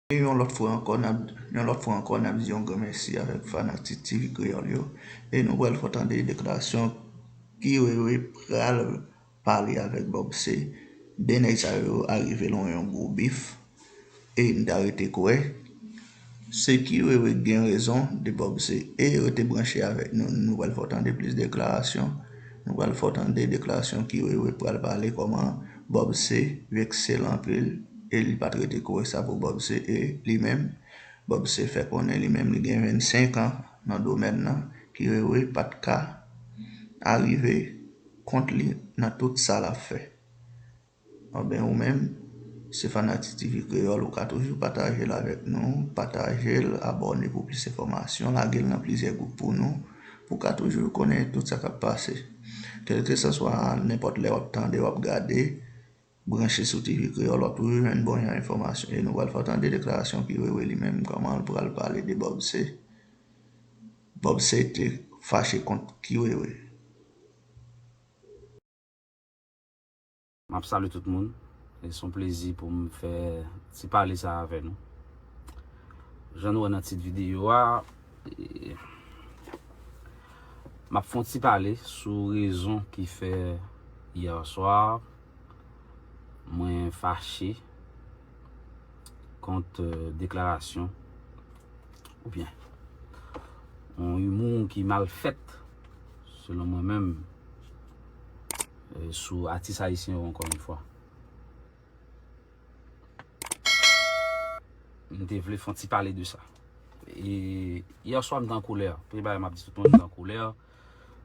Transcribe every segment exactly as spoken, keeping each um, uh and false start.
E yon lòt fwa ankò, n ap, yon lòt fwa ankò, n ap di yon gran mèsi avèk fanatik T V Kreyòl yo. E nou pral fè tande deklarasyon Kiwewe pral pale avèk Bob C. De nèg sa yo arive nan yon gwo bif. E m ta rete kwè se Kiwewe k gen rezon de Bob C. E rete branche avèk nou. Nou pral fè tande plis deklarasyon. Nou pral fè tande deklarasyon Kiwewe pral pale kòman Bob C vekse l anpil. E li pa t rete kwè sa pou Bob C. E li menm, Bob C fè konnen li menm li gen vennsenk an nan domèn nan. Kiwewe pa t ka arive kont li nan tout sa l ap fè. Anben, ou menm, se fanatik T V Kreyòl, ou ka toujou pataje l avèk nou, pataje l, abòne pou plis enfòmasyon, lage l nan plizyè gwoup pou nou, pou w ka toujou konnen tout sa k ap pase. Kèlkeswa nenpòt lè w ap tande, w ap gade, branche sou T V Kreyòl, w ap toujou jwenn bon jan enfòmasyon. E nou pral fè w tande deklarasyon Kiwewe li menm, kòman l pral pale de Bob C. Bob C te fache kont Kiwewe. M ap salye tout moun. E se yon plezi pou m fè ti pale sa avè nou. Jan nou wè nan tit videyo a, e, m ap fè yon ti pale sou rezon ki fè yè swa mwen fache kont, e, deklarasyon oubyen yon imou ki mal fèt, selon mwen menm, e, sou atis ayisyen yo ankò yon fwa. M te vle fè yon ti pale de sa. E yè swa m te an kolè. Premye bagay m ap di tout moun, m te an kolè.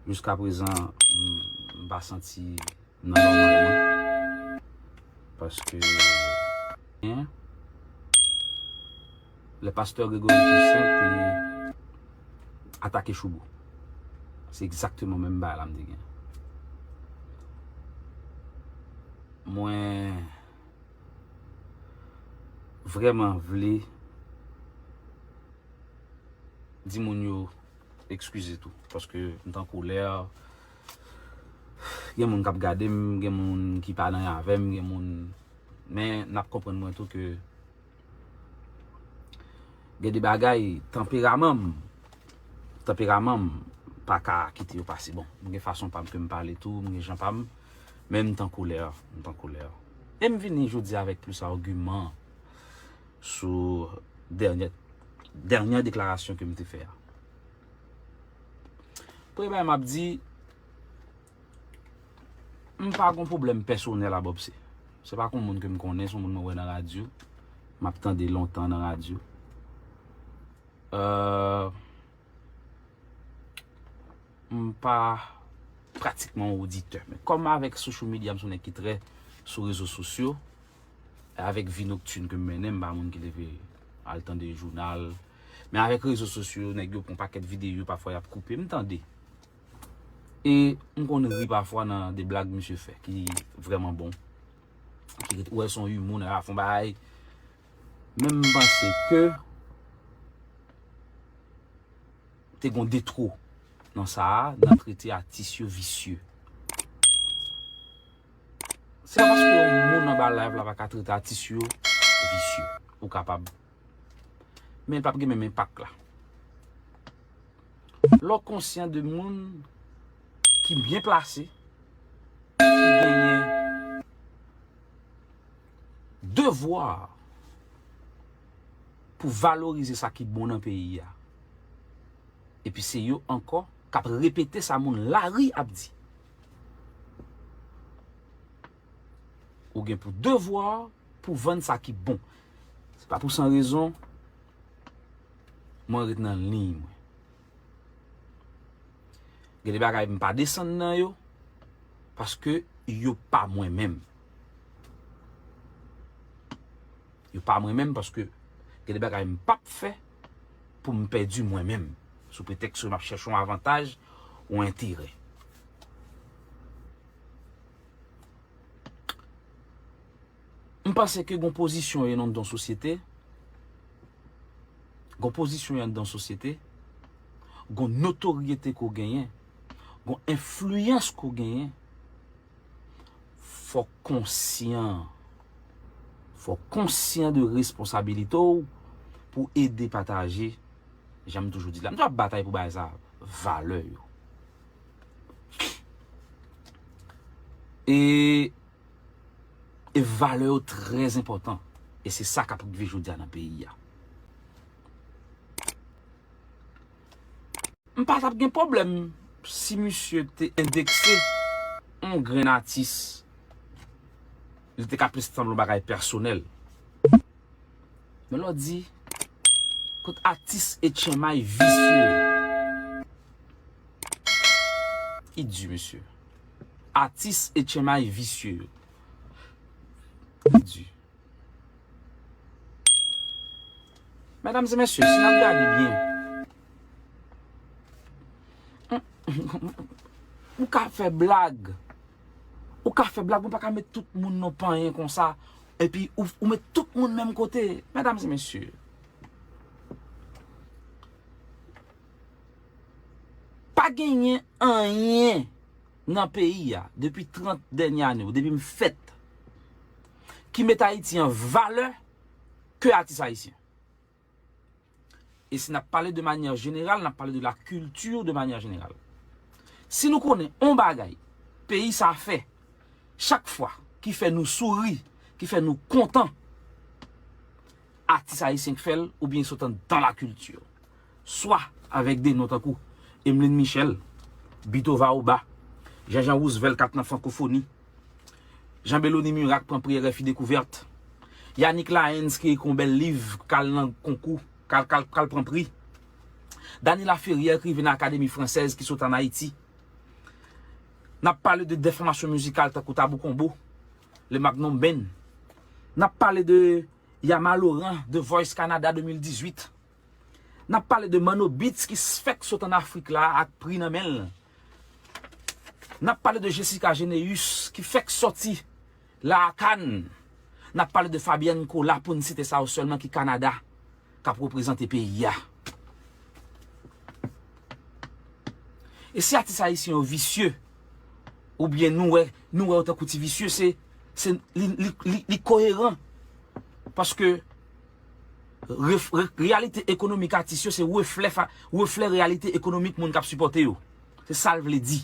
Jiska prezan, m, m pa santi nan nòmal mwen. Paske, en, le pastè Gregory Toussaint te atake Choubo. Se egzakteman menm bagay la m te gen. Mwen vrèman vle di moun yo ekskize tou, paske m t an kolè. Gen moun k ap gade m, gen moun ki pa nan avè m, gen moun, men n ap konprann mwen tou ke gen de bagay, tanperaman m, tanperaman m pa ka kite yo pase. Bon, m gen fason pa m ke m pale tou, m gen jan pa m, men m t an kolè, m t an kolè. E m vini jodi a avèk plis agiman sou dènyè, dènyè deklarasyon ke m te fè a. Premye bagay m ap di, m pa gon pwoblèm pèsonèl a Bob C. Se pa kon moun ke m konnen, se yon moun mwen wè nan radyo, m ap tande lontan nan radyo. Euh, m pa pratikman yon oditè. Men kòm avèk social media, m se yon nèg ki trè sou rezo sosyo, avèk vi noktin ke m mennen, m pa moun ki leve al tande jounal. Men avèk rezo sosyo, nèg yo pran pakèt videyo, pafwa y ap koupe, m tande. E m konn ri pafwa nan de blag misye fè, ki vrèman bon. Ki ret, ou wè se yon imou, nèg la fè yon bagay. Men m panse ke te gon detwo nan sa a, nan trete atis yo visye. Se pa paske yon moun anba live la pa ka trete atis yo visye. Ou kapab. Men l p ap gen menm enpak la. Lè w konsyan de moun ki byen plase, ki genyen devwa pou valorize sa ki bon nan peyi a. Epi se yo ankò k ap repete sa moun lari ap di. Ou gen pou devwa pou vann sa ki bon. Se pa pou san rezon, mwen ret nan liy mwen. Gen de bagay m pa desann nan yo, paske yo pa mwen menm. Yo pa mwen menm paske gen de bagay m p ap fè pou m pèdi mwen menm, sou pretèks ke m ap chèche yon avantaj, yon enterè. M panse ke gon pozisyon ou ye nan yon sosyete, gon pozisyon ou ye anndan sosyete, gon notoryete ke w genyen, gon enfliyans ke w genyen, fò w konsyan, Fò w konsyan de responsabilite w pou ede pataje, jan m toujou di la. M toujou ap batay pou bagay sa, valè yo. E, e valè yo trè enpòtan. E se sa k ap rive jodi a nan peyi a. M pa t ap gen pwoblèm si misye te endekse yon grenn atis. Li te ka plis sanble yon bagay pèsonèl. Men lè w di, kot atis H M I visye. Li di, mesye. Atis H M I visye. Li di. Medam e mesye, si n ap gade byen, ou ka fè blag. Ou ka fè blag, ou pa ka met tout moun nan panyen konsa. Epi ou, ou met tout moun menm kote. Medam e mesye, pa genyen anyen nan peyi a depi trant dènye ane yo, depi m fèt, ki met Ayiti an valè ke atis ayisyen. E si n ap pale de manyè jeneral, n ap pale de la culture de manyè jeneral. Si nou konnen yon bagay peyi sa fè chak fwa ki fè nou souri, ki fè nou kontan, atis ayisyen k fè l oubyen sot anndan la kilti. Swa avèk de non tankou Emeline Michel, Bitova Oba, Jean Jean Roosevelt k ap nan frankofoni, Jean Bellony Murat k pran pri R F I Dekouvèt, Yannick Laens ki ekri yon bèl liv k al nan konkou, k al, k al, k al pran pri, Dany Laferrière ki rive nan Akademi Fransèz ki sot ann Ayiti. N ap pale de, de fòmasyon mizikal tankou Tabou Combo, Le Magnum Band. N ap pale de Yama Laurent, The Voice Canada de mil dizuit. N ap pale de Manno Beats ki s-, fèk sot ann Afrik la ak pri nan men l. N ap pale de Jessica Généus ki fèk sòti la a Cannes. N ap pale de Fabienne Colas, pou n site sa yo sèlman, ki Kanada, k ap reprezante peyi a. E si atis ayisyen yo visye, oubyen nou wè, nou wè yo tankou ti visye, se, se, li, li, li, li koyeran. Paske ref-, re-, reyalite ekonomik atis yo se reflè fa-, reflè reyalite ekonomik moun k ap sipòte yo. Se sa l vle di.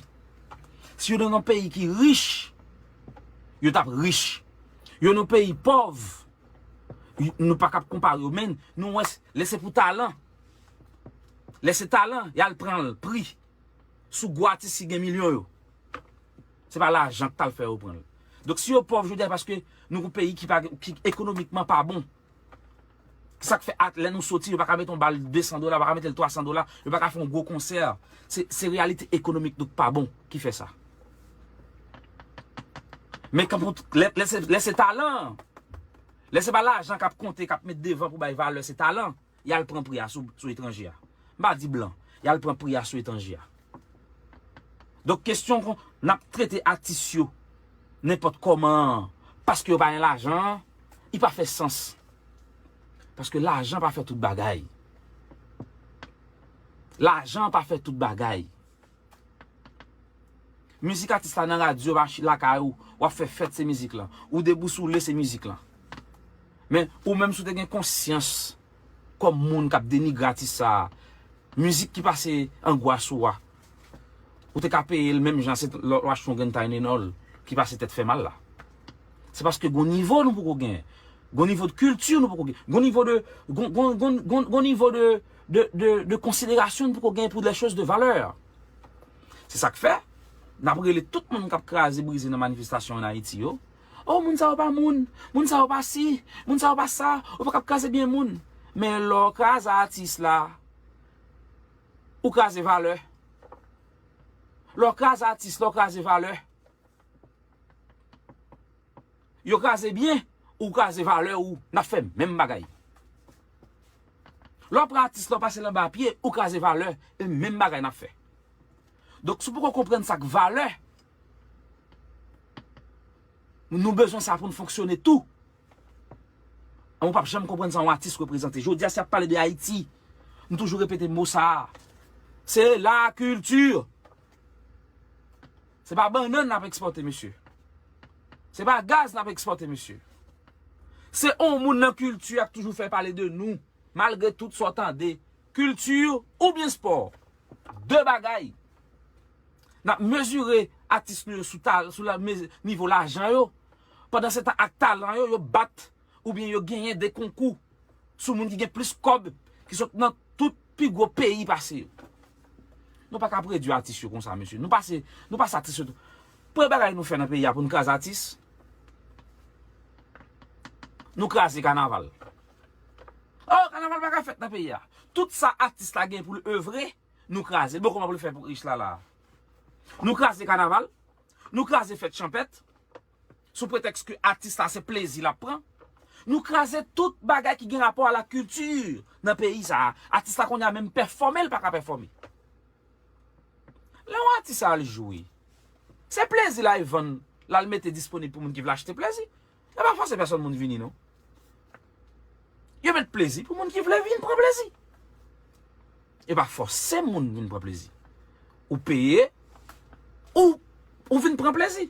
Si yo nan yon peyi ki rich, yo t ap rich. Yo nan yon peyi pòv, y-, nou pa kab konpare yo, men nou wè s-, lè se pou talan, lè se talan, y al pran l, pri sou gwo atis ki gen milyon yo. Se pa lajan k t al fè yo pran l. Donk, si yo pòv jodi a, paske nou yon peyi ki pa, ki ekonomikman pa bon. Sa k fè, a, lè nou soti, yo pa ka mete yon bal de san dola, yo pa ka mete l twa san dola, yo pa ka fè yon gwo konsè. Se, se reyalite ekonomik nou k pa bon ki fè sa. Men kanpou, lè, lè se, lè se talan, lè se pa lajan k ap konte, k ap met devan pou bay valè, se talan. Y al pran pri a sou, sou etranje a. M pa di blan. Y al pran pri a sou etranje a. Donk, kesyon kon n ap trete atis yo nenpòt kòman an, paske yo pa gen lajan an, li pa fè sans. Paske lajan pa fè tout bagay. Lajan pa fè tout bagay. Mizik atis la nan radyo, machi lakay ou, w ap fè fèt se mizik lan. Ou debousoule se mizik lan. Men, ou menm si w te gen konsyans kòm moun k ap denigre atis sa a, mizik ki pase angwas ou a, ou te ka peye l menm jan se lè w achte yon grenn Tylenol ki pase tèt fè mal la. Se paske gon nivo nou poko genyen. Gon nivo de kilti nou poko genyen. Gon nivo de, gon, gon, gon, gon, gon nivo de, de, de, de konsiderasyon nou poko genyen pou de choz de valè. Se sa k fè, n ap rele tout moun k ap kraze brize nan manifestasyon ann Ayiti yo. O, moun sa yo pa moun, moun sa yo pa si, moun sa yo pa sa, ou pa kab kraze byen moun. Men lè w kraze atis la, ou kraze valè. Lè w kraze atis la, ou kraze valè. Yo kraze byen, ou kraze valè ou, n ap fè menm bagay. Lè w pran atis la, w pase l anba pye, ou kraze valè, e menm bagay n ap fè. Donk, si w poko konprann sa k valè, nou bezwen sa pou n fonksyone tou. Ou p ap janm konprann sa yon atis reprezante. Jodi a, si y ap pale de Ayiti, m toujou repete mo sa a. Se lakilti. Se pa bannann n ap ekspòte, mesye. Se pa gaz n ap ekspòte, mesye. Se yon moun nan kilti a k toujou fè pale de nou, malgre tout sa w tande. Kilti oubyen spò? De bagay. N ap mezire atis nou yo sou, sou la, nivo lajan yo. Pandan se tan, ak talan yo, yo bat oubyen yo genyen de konkou sou moun ki gen plis kòb, ki sot nan tout pi gwo peyi pase yo. Nou pa ka ap redwi atis yo konsa, mesye. Nou pase, nou pase atis yo tou. Premye bagay nou fè nan peyi a pou n kraze atis, nou kraze kanaval. Oh, kanaval pa ka fèt nan peyi a. Tout sa atis la gen pou l evre, nou kraze. Bon, kòman pou l fè pou rich la la? Nou kraze kanaval, nou kraze fèt chanpèt, sou pretèks ke atis la se plezi l ap pran. Nou kraze tout bagay ki gen rapò a la kilti nan peyi sa a. Atis la kounye a menm pèfòme, l pa ka pèfòme. Lè yon atis al jwe, se plezi l al vann, l al mete disponib pou moun ki vle achte plezi. Yo pa fòse pèsòn moun vini, non. Yo met plezi pou moun ki vle vin pran plezi. Yo pa fòse moun vin pran plezi. Ou peye, ou, ou vin pran plezi.